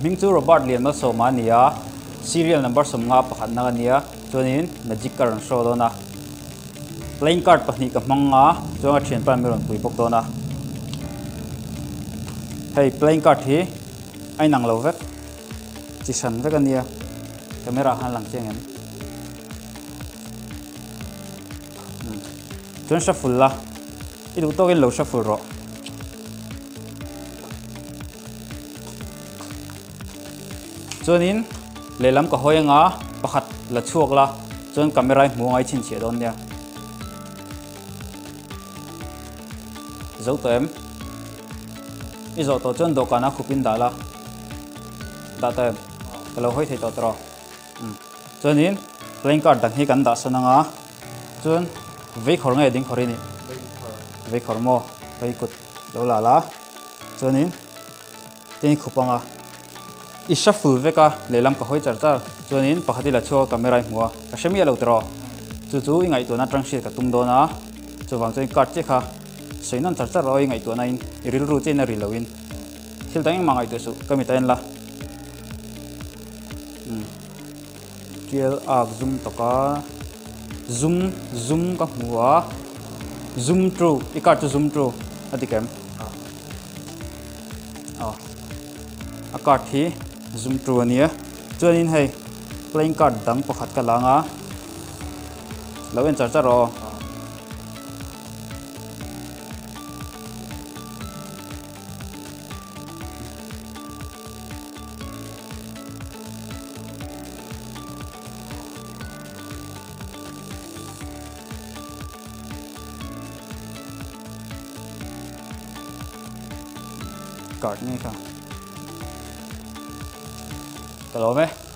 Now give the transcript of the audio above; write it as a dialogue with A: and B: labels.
A: Ka hming chu Robert Lianmalsawma a ni a, serial number 51 na ka ni a, chuanin magic ka rawn show dawn a. Playing card pahnih ka hmang a, chuan ka thianpa min rawn pui bawk dawn a. Hei playing card hi a inang lo vek, chi hran vek a nia, camera khan lang chiang em? Chuan shuffle la, i duh tawkin lo shuffle rawh. Chuanin lehlam ka hawi anga pakhat la chhuak la chuan camera i hmuh anga i chhinchhiah dawn nia. Zo tawh em? I zawh tawh chuan dawhkanah khupin dah la. Dah tawh em? Ka lo hawi thei tawh tawh rawh. Chuanin playing card dang hi kan dah san anga chuan veikhawr nge dingkhawr i nih? Veikhawr maw? Veikut lo la la. Chuanin Tin i khup anga i shuffle vek a, lehlam ka hawi char char. Chuanin pakhat i la chhuak a, camera i hmu a, ka hre miah lo tiraw. Chu chu i ngaihtuahna atang hriat ka tum dawn a, chuvang chuan i card chiah kha sawi nawn char char rawh i ngaihtuahna in i rilru chiah in a ri lo in thil dang engmah ngaihtuah suh ka mit a en la. Umm tial ak zum taka zum zum ka hmu a, zum true i card chu zum true a ti kem. Aw a card hi zoom to a nia chuanin hei playing card dang pakhat ka lang a lo en char char aw. Card nge kha ka lawm e.